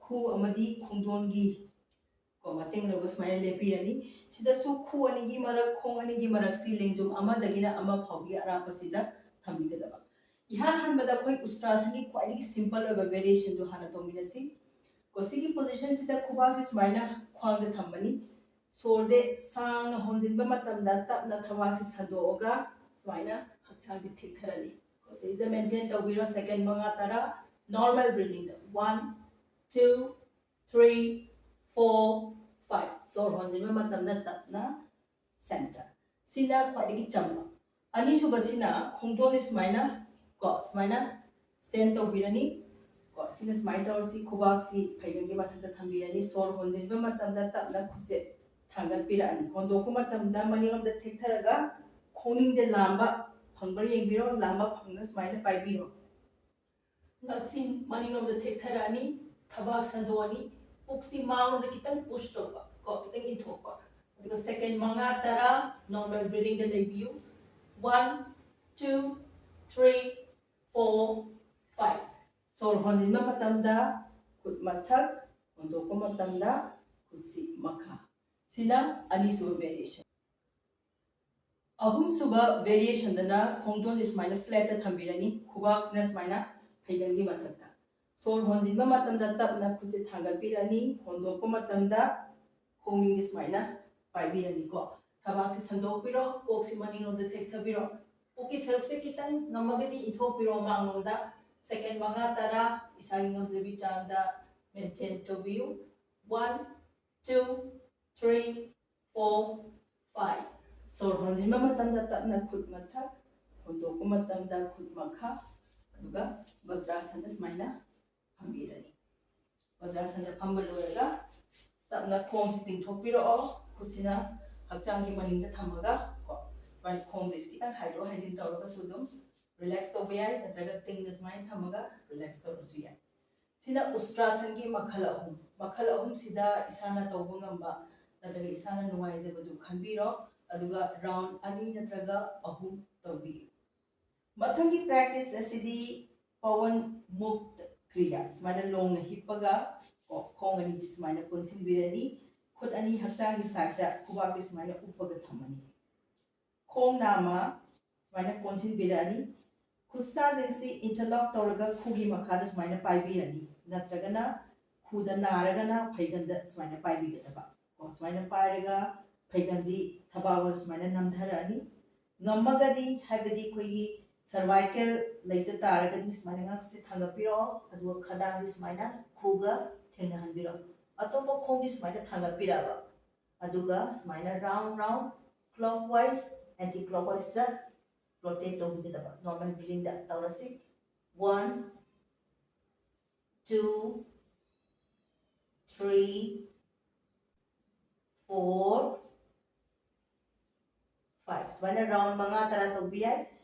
ꯈꯨ ꯑꯃꯗꯤ ꯈꯣꯡꯗꯣꯟꯒꯤ, ꯀꯣ, ꯃꯇꯦꯡ ꯂꯧꯔꯒ ꯁꯨꯃꯥꯏꯅ ꯂꯦꯞꯄꯤꯔꯅꯤ꯫ ꯁꯤꯗꯁꯨ ꯈꯨ ꯑꯅꯤꯒꯤ ꯃꯔꯛ, ꯈꯣꯡ ꯑꯅꯤꯒꯤ ꯃꯔꯛꯁꯤ ꯂꯦꯡꯖꯨꯝ ꯑꯃꯗꯒꯤꯅ ꯑꯃ ꯐꯥꯎꯒꯤ ꯑꯔꯥꯞꯄꯁꯤꯗ ꯊꯝꯕꯤꯒꯗꯕ꯫ ꯏꯍꯥꯟ ꯍꯥꯟꯕꯗ ꯑꯩꯈꯣꯏ ꯎꯁꯇ꯭ꯔꯥꯁꯟꯒꯤ ꯈ꯭ꯋꯥꯏꯗꯒꯤ ꯁꯤꯝꯄꯜ ꯑꯣꯏꯕ ꯚꯦꯔꯤꯌꯦꯁꯟꯗꯨ ꯍꯥꯟꯅ ꯇꯧꯃꯤꯟꯅꯁꯤ꯫ ꯀꯣ, ꯁꯤꯒꯤ ꯄꯣꯖꯤꯁꯟꯁꯤꯗ ꯈꯨꯕꯥꯛꯁꯤ ꯁꯨꯃꯥꯏꯅ ꯈ꯭ꯋꯥꯡꯗ ꯊꯝꯃꯅꯤ꯫ ꯁꯣꯔꯁꯦ ꯁꯥꯡꯅ ꯍꯣꯟꯖꯤꯟꯕ ꯃꯇꯝꯗ ꯇꯞꯅ ꯊꯕꯥꯛꯁꯤ ꯁꯟꯗꯣꯛꯑꯒ ꯁꯨꯃꯥꯏꯅ ꯍꯛꯆꯥꯡꯁꯤ ꯊꯦꯛꯊꯔꯅꯤ꯫ ꯀꯣ, ꯁꯤꯁꯤꯗ ꯃꯦꯟꯇꯦꯟ ꯇꯧꯕꯤꯔꯣ ꯁꯦꯀꯦꯟ ꯃꯉꯥ, ꯇꯔꯥ, normal ꯕ꯭ꯔꯤꯗꯤꯡꯗ꯫ One, two, three, four, five꯫ ꯁꯣꯔ ꯍꯣꯟꯖꯤꯟꯕ ꯃꯇꯝꯗ ꯇꯞꯅ center꯫ ꯁꯤꯅ ꯈ꯭ꯋꯥꯏꯗꯒꯤ ꯆꯝꯕ꯫ ꯑꯅꯤꯁꯨꯕꯁꯤꯅ ꯈꯣꯡꯗꯣꯟꯁꯤ ꯁꯨꯃꯥꯏꯅ ꯀꯣ ꯁꯨꯃꯥꯏꯅ stand ꯇꯧꯕꯤꯔꯅꯤ꯫ ꯀꯣ ꯁꯤꯅ ꯁꯨꯃꯥꯏꯅ ꯇꯧꯔꯁꯤ, ꯈꯨꯕꯥꯛꯁꯤ ꯐꯩꯒꯟꯒꯤ ꯃꯊꯛꯇ ꯊꯝꯕꯤꯔꯅꯤ꯫ ꯁꯣꯔ ꯍꯣꯟꯖꯤꯟꯕ ꯃꯇꯝꯗ ꯇꯞꯅ ꯈꯨꯠꯁꯦ ꯊꯥꯡꯒꯠꯄꯤꯔꯛꯑꯅꯤ꯫ ꯍꯣꯟꯗꯣꯛꯄ ꯃꯇꯝꯗ ꯃꯅꯤꯡꯂꯣꯝꯗ ꯊꯦꯛꯊꯔꯒ ꯈꯣꯡꯅꯤꯡꯁꯦ ꯂꯥꯝꯕ ꯐꯪꯕ꯭ꯔꯥ ꯌꯦꯡꯕꯤꯔꯣ꯫ ꯂꯥꯝꯕ ꯐꯪꯅ ꯁꯨꯃꯥꯏꯅ ꯄꯥꯏꯕꯤꯔꯣ꯫ ꯉꯛꯁꯤ ꯃꯅꯤꯡꯂꯣꯝꯗ ꯊꯦꯛꯊꯔꯛꯑꯅꯤ, ꯊꯕꯥꯛ ꯁꯟꯗꯣꯛꯑꯅꯤ, ꯄꯨꯛꯁꯤ ꯃꯥꯡꯂꯣꯝꯗ ꯈꯤꯇꯪ push ꯇꯧꯕ ꯀꯣ, ꯈꯤꯇꯪ ꯏꯟꯊꯣꯛꯄ꯫ ꯑꯗꯨꯒ second ꯃꯉꯥ ꯇꯔꯥ normal breathingꯗ ꯂꯩꯕꯤꯌꯨ꯫ One, two, three, four, five꯫ ꯁꯣꯔ ꯍꯣꯟꯖꯤꯟꯕ ꯃꯇꯝꯗ ꯈꯨꯠ ꯃꯊꯛ, ꯍꯣꯟꯗꯣꯛꯄ ꯃꯇꯝꯗ ꯈꯨꯠꯁꯤ ꯃꯈꯥ꯫ ꯁꯤꯅ ꯑꯅꯤꯁꯨꯕ variation꯫ ꯑꯍꯨꯝꯁꯨꯕ variationꯗꯅ ꯈꯣꯡꯗꯣꯟꯁꯦ ꯁꯨꯃꯥꯏꯅ flatꯇ ꯊꯝꯕꯤꯔꯅꯤ, ꯈꯨꯕꯥꯛꯁꯤꯅ ꯁꯨꯃꯥꯏꯅ ꯐꯩꯒꯟꯒꯤ ꯃꯊꯛꯇ꯫ ꯁꯣꯔ ꯍꯣꯟꯖꯤꯟꯕ ꯃꯇꯝꯗ ꯇꯞꯅ ꯈꯨꯠꯁꯦ ꯊꯥꯡꯒꯠꯄꯤꯔꯅꯤ, ꯍꯣꯟꯗꯣꯛꯄ ꯃꯇꯝꯗ ꯈꯣꯡꯅꯤꯡꯁꯦ ꯁꯨꯃꯥꯏꯅ ꯄꯥꯏꯕꯤꯔꯅꯤꯀꯣ꯫ ꯊꯕꯥꯛꯁꯦ ꯁꯟꯗꯣꯛꯄꯤꯔꯣ, ꯀꯣꯛꯁꯤ ꯃꯅꯤꯡꯂꯣꯝꯗ ꯊꯦꯛꯊꯕꯤꯔꯣ, ꯄꯨꯛꯀꯤ ꯁꯔꯨꯛꯁꯦ ꯈꯤꯇꯪ ꯉꯝꯃꯒꯗꯤ ꯏꯟꯊꯣꯛꯄꯤꯔꯣ ꯃꯥꯡꯂꯣꯝꯗ꯫ Second ꯃꯉꯥ ꯇꯔꯥ ꯏꯁꯥꯒꯤ ꯉꯝꯖꯕꯤ ꯆꯥꯡꯗ maintain ꯇꯧꯕꯤꯌꯨ꯫ One, two, three, four, five꯫ ꯁꯣꯔ ꯍꯣꯟꯖꯤꯟꯕ ꯃꯇꯝꯗ ꯇꯞꯅ ꯈꯨꯠ ꯃꯊꯛ, ꯍꯣꯟꯗꯣꯛꯄ ꯃꯇꯝꯗ ꯈꯨꯠ ꯃꯈꯥ, ꯑꯗꯨꯒ ꯕꯖ꯭ꯔꯥꯁꯟꯗ ꯁꯨꯃꯥꯏꯅ ꯐꯝꯕꯤꯔꯅꯤ꯫ ꯕꯖ꯭ꯔꯥꯁꯟꯗ ꯐꯝꯕ ꯂꯣꯏꯔꯒ ꯇꯞꯅ ꯈꯣꯡꯁꯤ ꯇꯤꯡꯊꯣꯛꯄꯤꯔꯛꯑꯣ꯫ ꯈꯨꯠꯁꯤꯅ ꯍꯛꯆꯥꯡꯒꯤ ꯃꯅꯤꯡꯗ ꯊꯝꯃꯒ ꯀꯣ, ꯁꯨꯃꯥꯏꯅ ꯈꯣꯡꯁꯦ ꯈꯤꯇꯪ ꯍꯥꯏꯗꯣꯛ ꯍꯥꯏꯖꯤꯟ ꯇꯧꯔꯒꯁꯨ ꯑꯗꯨꯝ relax ꯇꯧꯕ ꯌꯥꯏ, ꯅꯠꯇ꯭ꯔꯒ ꯇꯤꯡꯅ ꯁꯨꯃꯥꯏꯅ ꯊꯝꯃꯒ relax ꯇꯧꯔꯁꯨ ꯌꯥꯏ꯫ ꯁꯤꯅ ꯎꯁꯇ꯭ꯔꯥꯁꯟꯒꯤ ꯃꯈꯜ ꯑꯍꯨꯝ꯫ ꯃꯈꯜ ꯑꯍꯨꯝꯁꯤꯗ ꯏꯁꯥꯅ ꯇꯧꯕ ꯉꯝꯕ ꯅꯠꯇ꯭ꯔꯒ ꯏꯁꯥꯅ ꯅꯨꯡꯉꯥꯏꯖꯕꯗꯨ ꯈꯟꯕꯤꯔꯣ, ꯑꯗꯨꯒ round ꯑꯅꯤ ꯅꯠꯇ꯭ꯔꯒ ꯑꯍꯨꯝ ꯇꯧꯕꯤꯌꯨ꯫ ꯃꯊꯪꯒꯤ practice ꯑꯁꯤꯗꯤ ꯄꯋꯟ ꯃꯨꯛꯇ ꯀ꯭ꯔꯤꯌꯥ꯫ ꯁꯨꯃꯥꯏꯅ ꯂꯣꯡꯅ ꯍꯤꯞꯄꯒ ꯀꯣ, ꯈꯣꯡ ꯑꯅꯤꯁꯤ ꯁꯨꯃꯥꯏꯅ ꯄꯨꯟꯁꯤꯟꯕꯤꯔꯅꯤ, ꯈꯨꯠ ꯑꯅꯤ ꯍꯛꯆꯥꯡꯒꯤ sideꯇ, ꯈꯨꯕꯥꯛꯁꯤ ꯁꯨꯃꯥꯏꯅ ꯎꯞꯄꯒ ꯊꯝꯃꯅꯤ꯫ ꯈꯣꯡ ꯅꯥꯝꯃ ꯁꯨꯃꯥꯏꯅ ꯀꯣꯟꯁꯤꯟꯕꯤꯔꯛꯑꯅꯤ꯫ ꯈꯨꯠꯁꯥꯁꯤꯡꯁꯤ interlock ꯇꯧꯔꯒ ꯈꯨꯒꯤ ꯃꯈꯥꯗ ꯁꯨꯃꯥꯏꯅ ꯄꯥꯏꯕꯤꯔꯅꯤ, ꯅꯠꯇ꯭ꯔꯒꯅ ꯈꯨꯗ ꯅꯥꯔꯒꯅ ꯐꯩꯒꯟꯗ ꯁꯨꯃꯥꯏꯅ ꯄꯥꯏꯕꯤꯒꯗꯕ꯫ ꯀꯣ, ꯁꯨꯃꯥꯏꯅ ꯄꯥꯏꯔꯒ ꯐꯩꯒꯟꯁꯤ ꯊꯕꯥꯛ ꯑꯣꯏꯅ ꯁꯨꯃꯥꯏꯅ ꯅꯝꯊꯔꯛꯑꯅꯤ꯫ ꯉꯝꯃꯒꯗꯤ, ꯍꯥꯏꯕꯗꯤ ꯑꯩꯈꯣꯏꯒꯤ cervical ꯂꯩꯇ ꯇꯥꯔꯒꯗꯤ, ꯁꯨꯃꯥꯏꯅ ꯉꯛꯁꯦ ꯊꯥꯡꯒꯠꯄꯤꯔꯛꯑꯣ, ꯑꯗꯨꯒ ꯈꯗꯥꯡꯁꯤ ꯁꯨꯃꯥꯏꯅ ꯈꯨꯒ ꯊꯦꯡꯅꯍꯟꯕꯤꯔꯛꯑꯣ꯫ ꯑꯇꯣꯞꯄ ꯈꯣꯡꯗꯤ ꯁꯨꯃꯥꯏꯅ ꯊꯥꯡꯒꯠꯄꯤꯔꯛꯑꯕ, ꯑꯗꯨꯒ ꯁꯨꯃꯥꯏꯅ round round clockwise, anti clockwise ꯇ rotate ꯇꯧꯕꯤꯒꯗꯕ꯫ Normal breathing ꯗ ꯇꯧꯔꯁꯤ꯫ One, two, three, four, five꯫ ꯁꯨꯃꯥꯏꯅ round ꯃꯉꯥ ꯇꯔꯥ ꯇꯧꯕ ꯌꯥꯏ꯫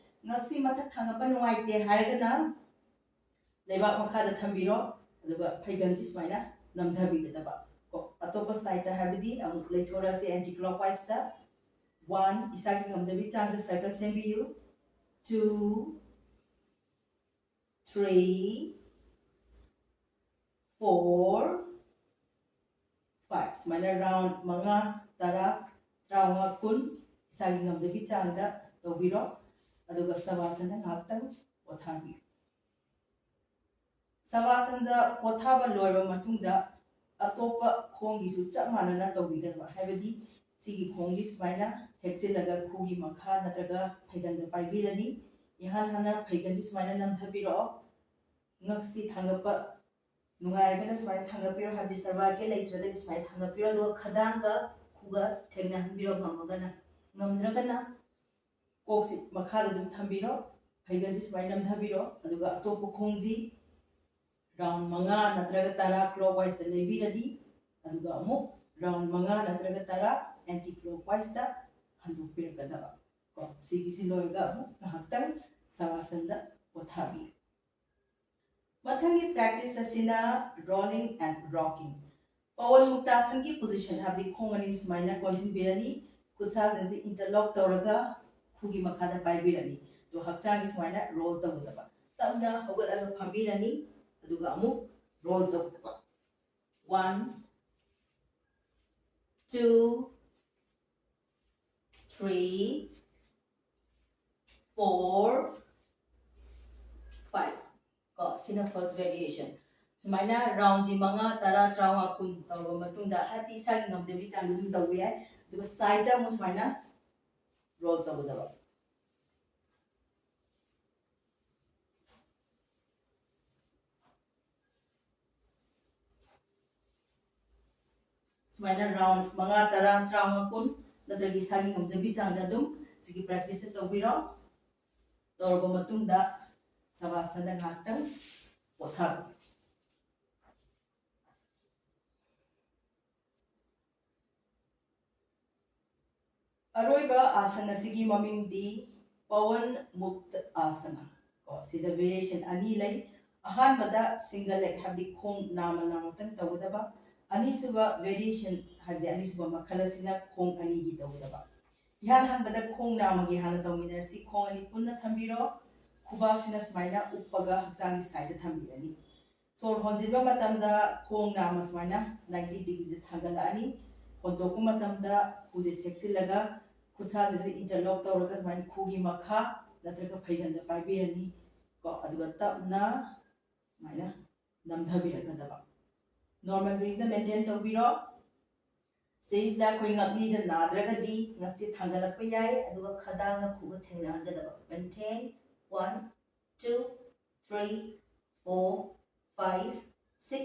ꯉꯛꯁꯤ ꯃꯊꯛ ꯊꯥꯡꯒꯠꯄ ꯅꯨꯡꯉꯥꯏꯇꯦ ꯍꯥꯏꯔꯒꯅ ꯂꯩꯕꯥꯛ ꯃꯈꯥꯗ ꯊꯝꯕꯤꯔꯣ, ꯑꯗꯨꯒ ꯐꯩꯒꯟꯁꯤ ꯁꯨꯃꯥꯏꯅ ꯅꯝꯊꯕꯤꯒꯗꯕ꯫ ꯀꯣ, ꯑꯇꯣꯞꯄ side ꯇ, ꯍꯥꯏꯕꯗꯤ ꯑꯃꯨꯛ ꯂꯩꯊꯣꯔꯛꯑꯁꯤ anti clockwise ꯇ꯫ One, ꯏꯁꯥꯒꯤ ꯉꯝꯖꯕꯤ ꯆꯥꯡꯗ circle ꯁꯦꯝꯕꯤꯌꯨ꯫ Two, three, four, five꯫ ꯁꯨꯃꯥꯏꯅ round ꯃꯉꯥ, ꯇꯔꯥ, ꯇꯔꯥꯃꯉꯥ, ꯀꯨꯟ ꯏꯁꯥꯒꯤ ꯉꯝꯖꯕꯤ ꯆꯥꯡꯗ ꯇꯧꯕꯤꯔꯣ꯫ ꯑꯗꯨꯒ ꯁꯕꯥꯁꯟꯗ ꯉꯥꯏꯍꯥꯛꯇꯪ ꯄꯣꯊꯥꯕꯤꯌꯨ꯫ ꯁꯕꯥꯁꯟꯗ ꯄꯣꯊꯥꯕ ꯂꯣꯏꯔꯕ ꯃꯇꯨꯡꯗ ꯑꯇꯣꯞꯄ ꯈꯣꯡꯒꯤꯁꯨ ꯆꯞ ꯃꯥꯟꯅꯅ ꯇꯧꯕꯤꯒꯗꯕ, ꯍꯥꯏꯕꯗꯤ ꯁꯤꯒꯤ ꯈꯣꯡꯒꯤ ꯁꯨꯃꯥꯏꯅ ꯊꯦꯛꯆꯤꯜꯂꯒ ꯈꯨꯒꯤ ꯃꯈꯥ ꯅꯠꯇ꯭ꯔꯒ ꯐꯩꯒꯟꯗ ꯄꯥꯏꯕꯤꯔꯅꯤ꯫ ꯏꯍꯥꯟ ꯍꯥꯟꯅ ꯐꯩꯒꯟꯁꯤ ꯁꯨꯃꯥꯏꯅ ꯅꯝꯊꯕꯤꯔꯛꯑꯣ꯫ ꯉꯛꯁꯤ ꯊꯥꯡꯒꯠꯄ ꯅꯨꯡꯉꯥꯏꯔꯒꯅ ꯁꯨꯃꯥꯏꯅ ꯊꯥꯡꯒꯠꯄꯤꯔꯣ, ꯍꯥꯏꯕꯗꯤ cervical ꯂꯩꯇ꯭ꯔꯒꯗꯤ ꯁꯨꯃꯥꯏꯅ ꯊꯥꯡꯒꯠꯄꯤꯔꯣ, ꯑꯗꯨꯒ ꯈꯗꯥꯡꯒ ꯈꯨꯒ ꯊꯦꯡꯅꯍꯟꯕꯤꯔꯣ ꯉꯝꯃꯒꯅ꯫ ꯉꯝꯗ꯭ꯔꯒꯅ ꯀꯣꯛꯁꯤ ꯃꯈꯥꯗ ꯑꯗꯨꯝ ꯊꯝꯕꯤꯔꯣ, ꯐꯩꯒꯟꯁꯤ ꯁꯨꯃꯥꯏꯅ ꯅꯝꯊꯕꯤꯔꯣ, ꯑꯗꯨꯒ ꯑꯇꯣꯞꯄ ꯈꯣꯡꯁꯤ round ꯃꯉꯥ ꯅꯠꯇ꯭ꯔꯒ ꯇꯔꯥ clockwise ꯇ ꯂꯩꯕꯤꯔꯅꯤ, ꯑꯗꯨꯒ ꯑꯃꯨꯛ round ꯃꯉꯥ ꯅꯠꯇ꯭ꯔꯒ ꯇꯔꯥ anti clockwise ꯇ ꯍꯟꯗꯣꯛꯄꯤꯔꯛꯀꯗꯕ꯫ ꯀꯣ, ꯁꯤꯒꯤꯁꯤ ꯂꯣꯏꯔꯒ ꯑꯃꯨꯛ ꯉꯥꯏꯍꯥꯛꯇꯪ ꯁꯕꯥꯁꯟꯗ ꯄꯣꯊꯥꯕꯤꯌꯨ꯫ ꯃꯊꯪꯒꯤ practice ꯑꯁꯤꯅ rolling and rocking꯫ Pawan ꯃꯨꯛꯇꯥꯁꯟꯒꯤ position, ꯍꯥꯏꯕꯗꯤ ꯈꯣꯡ ꯑꯅꯤ ꯁꯨꯃꯥꯏꯅ ꯀꯣꯟꯁꯤꯟꯕꯤꯔꯅꯤ, ꯈꯨꯠꯁꯥꯁꯤꯡꯁꯤ interlock ꯇꯧꯔꯒ ꯈꯨꯒꯤ ꯃꯈꯥꯗ ꯄꯥꯏꯕꯤꯔꯅꯤ꯫ ꯑꯗꯣ ꯍꯛꯆꯥꯡꯒꯤ ꯁꯨꯃꯥꯏꯅ roll ꯇꯧꯒꯗꯕ꯫ ꯇꯞꯅ ꯍꯧꯒꯠꯂꯒ ꯐꯝꯕꯤꯔꯅꯤ, ꯑꯗꯨꯒ ꯑꯃꯨꯛ roll ꯇꯧꯒꯗꯕ꯫ One, two, three, four, five꯫ ꯀꯣ, ꯁꯤꯅ first variation꯫ ꯁꯨꯃꯥꯏꯅ round ꯁꯤ ꯃꯉꯥ, ꯇꯔꯥ, ꯇꯔꯥꯃꯉꯥ, ꯀꯨꯟ ꯇꯧꯔꯕ ꯃꯇꯨꯡꯗ, ꯍꯥꯏꯕꯗꯤ ꯏꯁꯥꯒꯤ ꯉꯝꯖꯕꯤ ꯆꯥꯡꯗ ꯑꯗꯨꯝ ꯇꯧꯕ ꯌꯥꯏ꯫ ꯑꯗꯨꯒ side ꯇ ꯑꯃꯨꯛ ꯁꯨꯃꯥꯏꯅ roll ꯇꯧꯒꯗꯕ꯫ ꯁꯨꯃꯥꯏꯅ round ꯃꯉꯥ, ꯇꯔꯥ, ꯇꯔꯥꯃꯉꯥ, ꯀꯨꯟ ꯅꯠꯇ꯭ꯔꯒ ꯏꯁꯥꯒꯤ ꯉꯝꯖꯕꯤ ꯆꯥꯡꯗ ꯑꯗꯨꯝ ꯁꯤꯒꯤ practice ꯁꯦ ꯇꯧꯕꯤꯔꯣ꯫ ꯇꯧꯔꯕ ꯃꯇꯨꯡꯗ ꯁꯕꯥꯁꯅꯗ ꯉꯥꯏꯍꯥꯛꯇꯪ ꯄꯣꯊꯥꯔꯣ꯫ ꯑꯔꯣꯏꯕ ꯑꯥꯁꯟ ꯑꯁꯤꯒꯤ ꯃꯃꯤꯡꯗꯤ ꯄꯋꯟ ꯃꯨꯛꯇ ꯑꯥꯁꯅ꯫ ꯀꯣ, ꯁꯤꯗ variation ꯑꯅꯤ ꯂꯩ꯫ ꯑꯍꯥꯟꯕꯗ single leg, ꯍꯥꯏꯕꯗꯤ ꯈꯣꯡ ꯅꯥꯝꯃ ꯅꯥꯝꯃꯇꯪ ꯇꯧꯒꯗꯕ꯫ ꯑꯅꯤꯁꯨꯕ variation, ꯍꯥꯏꯕꯗꯤ ꯑꯅꯤꯁꯨꯕ ꯃꯈꯜ ꯑꯁꯤꯅ ꯈꯣꯡ ꯑꯅꯤꯒꯤ ꯇꯧꯒꯗꯕ꯫ ꯏꯍꯥꯟ ꯍꯥꯟꯕꯗ ꯈꯣꯡ ꯅꯥꯝꯃꯒꯤ ꯍꯥꯟꯅ ꯇꯧꯃꯤꯟꯅꯔꯁꯤ꯫ ꯈꯣꯡ ꯑꯅꯤ ꯄꯨꯟꯅ ꯊꯝꯕꯤꯔꯣ꯫ ꯈꯨꯕꯥꯛꯁꯤꯅ ꯁꯨꯃꯥꯏꯅ ꯎꯞꯄꯒ ꯍꯛꯆꯥꯡꯒꯤ side ꯊꯝꯕꯤꯔꯅꯤ꯫ ꯁꯣꯔ ꯍꯣꯟꯖꯤꯟꯕ ꯃꯇꯝꯗ ꯈꯣꯡ ꯅꯥꯝꯃ ꯁꯨꯃꯥꯏꯅ ninety degree ꯗ ꯊꯥꯡꯒꯠꯂꯛꯑꯅꯤ꯫ ꯍꯣꯟꯗꯣꯛꯄ ꯃꯇꯝꯗ ꯈꯨꯁꯦ ꯊꯦꯛꯆꯤꯜꯂꯒ ꯈꯨꯠꯁꯥꯁꯤꯁꯨ interlock ꯇꯧꯔꯒ ꯁꯨꯃꯥꯏꯅ ꯈꯨꯒꯤ ꯃꯈꯥ ꯅꯠꯇ꯭ꯔꯒ ꯐꯩꯒꯟꯗ ꯄꯥꯏꯕꯤꯔꯅꯤ꯫ ꯀꯣ, ꯑꯗꯨꯒ ꯇꯞꯅ ꯁꯨꯃꯥꯏꯅ ꯅꯝꯊꯕꯤꯔꯛꯀꯗꯕ꯫ Normal breathing ꯗ maintain ꯇꯧꯕꯤꯔꯣ꯫ ꯁꯤꯁꯤꯗ ꯑꯩꯈꯣꯏ ꯉꯛꯂꯤꯗ ꯅꯥꯗ꯭ꯔꯒꯗꯤ ꯉꯛꯁꯦ ꯊꯥꯡꯒꯠꯂꯛꯄ ꯌꯥꯏ, ꯑꯗꯨꯒ ꯈꯗꯥꯡꯅ ꯈꯨꯒ ꯊꯦꯡꯅꯍꯟꯒꯗꯕ꯫ Maintain. One, two, three, four, five, six,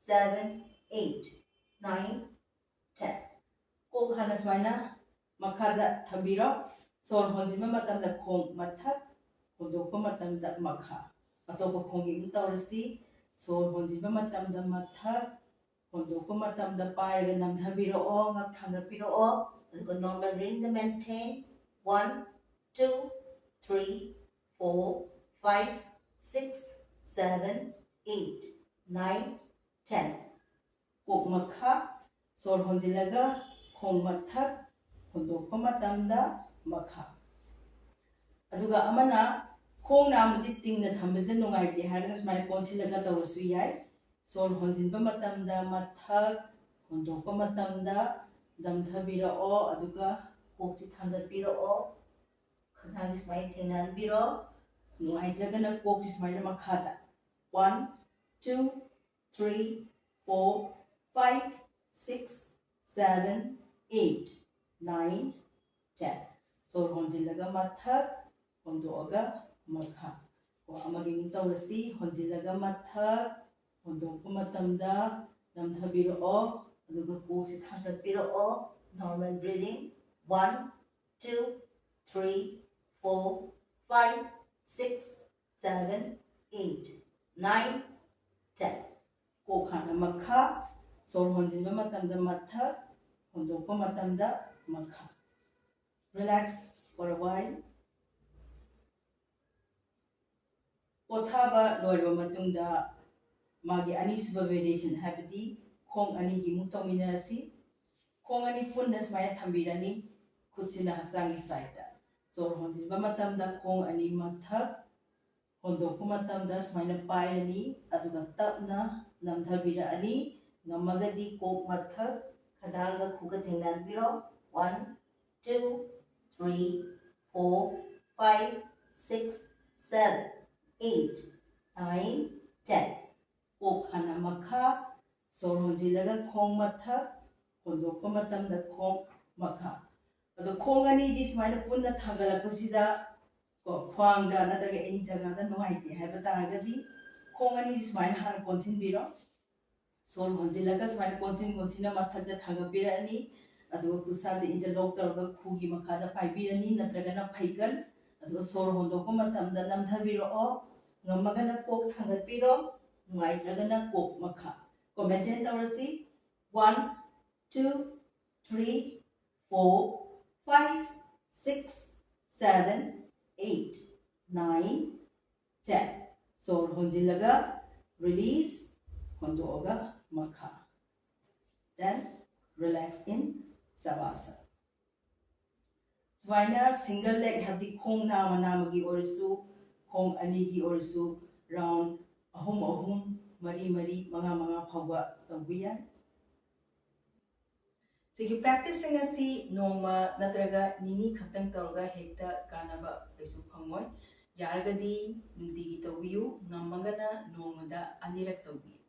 seven, eight, nine, ten. ꯀꯣꯛ ꯍꯥꯟꯅ ꯁꯨꯃꯥꯏꯅ ꯃꯈꯥꯗ ꯊꯝꯕꯤꯔꯣ꯫ ꯁꯣꯔ ꯍꯣꯟꯖꯤꯟꯕ ꯃꯇꯝꯗ ꯈꯣꯡ ꯃꯊꯛ, ꯍꯣꯟꯗꯣꯛꯄ ꯃꯇꯝꯗ ꯃꯈꯥ꯫ ꯑꯇꯣꯞꯄ ꯈꯣꯡꯒꯤ ꯑꯃꯨꯛ ꯇꯧꯔꯁꯤ꯫ ꯁꯣꯔ ꯍꯣꯟꯖꯤꯟꯕ ꯃꯇꯝꯗ ꯃꯊꯛ, ꯍꯣꯟꯗꯣꯛꯄ ꯃꯇꯝꯗ ꯄꯥꯏꯔꯒ ꯅꯝꯊꯕꯤꯔꯛꯑꯣ, ꯉꯛ ꯊꯥꯡꯒꯠꯄꯤꯔꯛꯑꯣ꯫ ꯑꯗꯨꯒ normal breathing ꯗ maintain. One, two, three, four, five, six, seven, eight, nine, ten. ꯀꯣꯛ ꯃꯈꯥ, ꯁꯣꯔ ꯍꯣꯟꯖꯤꯜꯂꯒ ꯈꯣꯡ ꯃꯊꯛ, ꯍꯣꯟꯗꯣꯛꯄ ꯃꯇꯝꯗ ꯃꯈꯥ꯫ ꯑꯗꯨꯒ ꯑꯃꯅ ꯈꯣꯡ ꯅꯥꯝꯃꯁꯤ ꯇꯤꯡꯅ ꯊꯝꯕꯁꯦ ꯅꯨꯡꯉꯥꯏꯇꯦ ꯍꯥꯏꯔꯒ ꯁꯨꯃꯥꯏꯅ ꯀꯣꯟꯁꯤꯜꯂꯒ ꯇꯧꯔꯁꯨ ꯌꯥꯏ꯫ ꯁꯣꯔ ꯍꯣꯟꯖꯤꯟꯕ ꯃꯇꯝꯗ ꯃꯊꯛ, ꯍꯣꯟꯗꯣꯛꯄ ꯃꯇꯝꯗ ꯅꯝꯊꯕꯤꯔꯛꯑꯣ, ꯑꯗꯨꯒ ꯀꯣꯛꯁꯤ ꯊꯥꯡꯒꯠꯄꯤꯔꯛꯑꯣ꯫ ꯈꯗꯥꯡꯁꯤ ꯁꯨꯃꯥꯏꯅ ꯊꯦꯡꯅꯍꯟꯕꯤꯔꯣ꯫ ꯅꯨꯡꯉꯥꯏꯇ꯭ꯔꯒꯅ ꯀꯣꯛꯁꯤ ꯁꯨꯃꯥꯏꯅ ꯃꯈꯥꯗ꯫ One, two, three, four, five, six, seven, eight, nine, ten. ꯁꯣꯔ ꯍꯣꯟꯖꯤꯜꯂꯒ ꯃꯊꯛ, ꯍꯣꯟꯗꯣꯛꯑꯒ ꯃꯈꯥ꯫ ꯀꯣ, ꯑꯃꯒꯤ ꯑꯃꯨꯛ ꯇꯧꯔꯁꯤ꯫ ꯍꯣꯟꯖꯤꯜꯂꯒ ꯃꯊꯛ, ꯍꯣꯟꯗꯣꯛꯄ ꯃꯇꯝꯗ ꯅꯝꯊꯕꯤꯔꯛꯑꯣ, ꯑꯗꯨꯒ ꯀꯣꯛꯁꯤ ꯊꯥꯡꯒꯠꯄꯤꯔꯛꯑꯣ꯫ Normal breathing. One, two, three, four, five, six, seven, eight, nine, ten. ꯀꯣꯛ ꯍꯥꯟꯅ ꯃꯈꯥ, ꯁꯣꯔ ꯍꯣꯟꯖꯤꯟꯕ ꯃꯇꯝꯗ ꯃꯊꯛ, ꯍꯣꯟꯗꯣꯛꯄ ꯃꯇꯝꯗ ꯃꯈꯥ꯫ Relax for a while. ꯄꯣꯊꯥꯕ ꯂꯣꯏꯔꯕ ꯃꯇꯨꯡꯗ ꯃꯥꯒꯤ ꯑꯅꯤꯁꯨꯕ variation, ꯍꯥꯏꯕꯗꯤ ꯈꯣꯡ ꯑꯅꯤꯒꯤ ꯑꯃꯨꯛ ꯇꯧꯃꯤꯟꯅꯔꯁꯤ꯫ ꯈꯣꯡ ꯑꯅꯤ ꯄꯨꯟꯅ ꯁꯨꯃꯥꯏꯅ ꯊꯝꯕꯤꯔꯅꯤ, ꯈꯨꯠꯁꯤꯅ ꯍꯛꯆꯥꯡꯒꯤ sideꯇ꯫ ꯁꯣꯔ ꯍꯣꯟꯖꯤꯟꯕ ꯃꯇꯝꯗ ꯈꯣꯡ ꯑꯅꯤ ꯃꯊꯛ, ꯍꯣꯟꯗꯣꯛꯄ ꯃꯇꯝꯗ ꯁꯨꯃꯥꯏꯅ ꯄꯥꯏꯔꯅꯤ, ꯑꯗꯨꯒ ꯇꯞꯅ ꯅꯝꯊꯕꯤꯔꯛꯑꯅꯤ꯫ ꯉꯝꯃꯒꯗꯤ ꯀꯣꯛ ꯃꯊꯛ, ꯈꯗꯥꯡꯒ ꯈꯨꯒ ꯊꯦꯡꯅꯍꯟꯕꯤꯔꯣ꯫ One, two, three, four, five, six, seven, eight, nine, ten. ꯀꯣꯛ ꯍꯥꯟꯅ ꯃꯈꯥ, ꯁꯣꯔ ꯍꯣꯟꯖꯤꯜꯂꯒ ꯈꯣꯡ ꯃꯊꯛ, ꯍꯣꯟꯗꯣꯛꯄ ꯃꯇꯝꯗ ꯈꯣꯡ ꯃꯈꯥ꯫ ꯑꯗꯣ ꯈꯣꯡ ꯑꯅꯤꯁꯤ ꯁꯨꯃꯥꯏꯅ ꯄꯨꯟꯅ ꯊꯥꯡꯒꯠꯂꯛꯄꯁꯤꯗ ꯀꯣ, ꯈ꯭ꯋꯥꯡꯗ ꯅꯠꯇ꯭ꯔꯒ any ꯖꯒꯥꯗ ꯅꯨꯡꯉꯥꯏꯇꯦ ꯍꯥꯏꯕ ꯇꯥꯔꯒꯗꯤ ꯈꯣꯡ ꯑꯅꯤꯁꯤ ꯁꯨꯃꯥꯏꯅ ꯍꯥꯟꯅ ꯀꯣꯟꯁꯤꯟꯕꯤꯔꯣ꯫ ꯁꯣꯔ ꯍꯣꯟꯖꯤꯜꯂꯒ ꯁꯨꯃꯥꯏꯅ ꯀꯣꯟꯁꯤꯟ ꯀꯣꯟꯁꯤꯟꯅ ꯃꯊꯛꯇ ꯊꯥꯡꯒꯠꯄꯤꯔꯛꯑꯅꯤ꯫ ꯑꯗꯨꯒ ꯈꯨꯠꯁꯥꯁꯦ interlock ꯇꯧꯔꯒ ꯈꯨꯒꯤ ꯃꯈꯥꯗ ꯄꯥꯏꯕꯤꯔꯅꯤ, ꯅꯠꯇ꯭ꯔꯒꯅ ꯐꯩꯒꯟ꯫ ꯑꯗꯨꯒ ꯁꯣꯔ ꯍꯣꯟꯗꯣꯛꯄ ꯃꯇꯝꯗ ꯅꯝꯊꯕꯤꯔꯛꯑꯣ꯫ ꯉꯝꯃꯒꯅ ꯀꯣꯛ ꯊꯥꯡꯒꯠꯄꯤꯔꯣ, ꯅꯨꯡꯉꯥꯏꯇ꯭ꯔꯒꯅ ꯀꯣꯛ ꯃꯈꯥ꯫ ꯀꯣ, maintain ꯇꯧꯔꯁꯤ꯫ One, two, three, four, five, six, seven, eight, nine, ten. ꯁꯣꯔ ꯍꯣꯟꯖꯤꯜꯂꯒ release, ꯍꯣꯟꯗꯣꯛꯑꯒ ꯃꯈꯥ꯫ Then relax in Savasana. ꯁꯨꯃꯥꯏꯅ single leg, ꯍꯥꯏꯕꯗꯤ ꯈꯣꯡ ꯅꯥꯝꯃ ꯅꯥꯝꯃꯒꯤ ꯑꯣꯏꯔꯁꯨ, ꯈꯣꯡ ꯑꯅꯤꯒꯤ ꯑꯣꯏꯔꯁꯨ, round ꯑꯍꯨꯝ ꯑꯍꯨꯝ, ꯃꯔꯤ ꯃꯔꯤ, ꯃꯉꯥ ꯃꯉꯥ ꯐꯥꯎꯕ ꯇꯧꯕ ꯌꯥꯏ꯫ ꯁꯤꯒꯤ practiceꯁꯤꯡ ꯑꯁꯤ ꯅꯣꯡꯃ ꯅꯠꯇ꯭ꯔꯒ ꯅꯤꯅꯤ ꯈꯛꯇꯪ ꯇꯧꯔꯒ ꯍꯦꯛꯇ ꯀꯥꯟꯅꯕ ꯀꯩꯁꯨ ꯐꯪꯉꯣꯏ꯫ ꯌꯥꯔꯒꯗꯤ ꯅꯨꯡꯇꯤꯒꯤ ꯇꯧꯕꯤꯌꯨ, ꯉꯝꯃꯒꯅ ꯅꯣꯡꯃꯗ ꯑꯅꯤꯔꯛ ꯇꯧꯕꯤꯌꯨ꯫